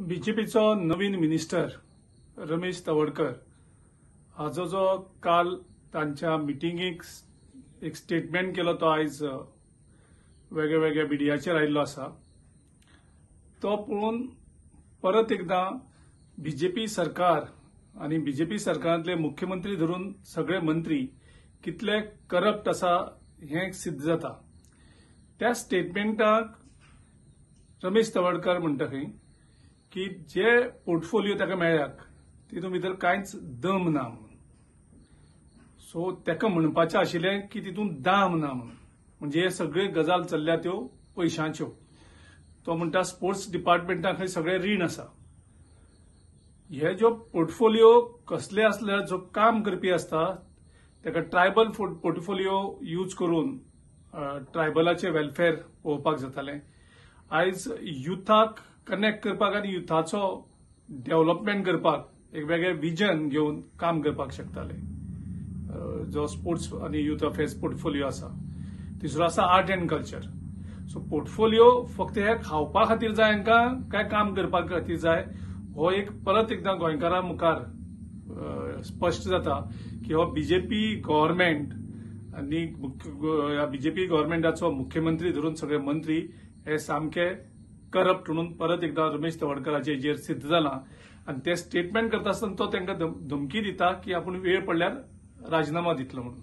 बीजेपीचो नवीन मिनिस्टर रमेश तवडकर हाजो जो काल तांच्या मिटिंगेक एक स्टेटमेंट केलो तो आयज वेगळ्या वेगळ्या मिडियाचेर आयिल्लो आसा. तो पळोवन परत एकदां बीजेपी सरकार आनी बीजेपी सरकारांतले मुख्यमंत्री धरून सगळे मंत्री कितले करप्ट आसा हें सिद्ध जाता. त्या स्टेटमेंटाक रमेश तवडकर म्हणटा खंय की जे पोर्टफोलियो ताका मेळ्ळ्याक तितून भितर कांयच दम ना म्हणून. सो ताका म्हणपाचें आशिल्लें की तितून दाम ना म्हणून, म्हणजे हे सगळे गजाल चल्ल्या त्यो पयशांच्यो. तो म्हणटा स्पोर्ट्स डिपार्टमेंटा खंय सगळे रीण आसा. हे जो पोर्टफोलियो कसले आसल्यार जो काम करपी आसता ताका ट्रायबल पोर्टफोलियो यूज करून ट्रायबलाचे वेलफेअर पळोवपाक जातालें. आयज युथाक कनेक्ट करपाक आनी युथाचो डेव्हलपमेंट करपाक एक वेगळें विजन घेवन काम करपाक शकताले. जो स्पोर्ट्स आनी युथ अफेर्स पोर्टफोलियो आसा. तिसरो आसा art and culture. So portfolio फक्त हे खावपा खातीर जाय हांकां काय काम करपा खातीर जाय हो एक परत एकदां गोंयकारां मुखार स्पश्ट जाता की हो बीजेपी गव्हर्मेंट आनी बीजेपी गव्हर्मेंटाचो मुख्यमंत्री धरून सगळे मंत्री हे सामके करप्ट म्हणून परत एकदां रमेश तवडकराचे हेजेर सिद्ध जालां. आनी ते स्टेटमेंट करता आसतना तो तांकां धमकी दिता की आपूण वेळ पडल्यार राजिनामा दितलो म्हणून.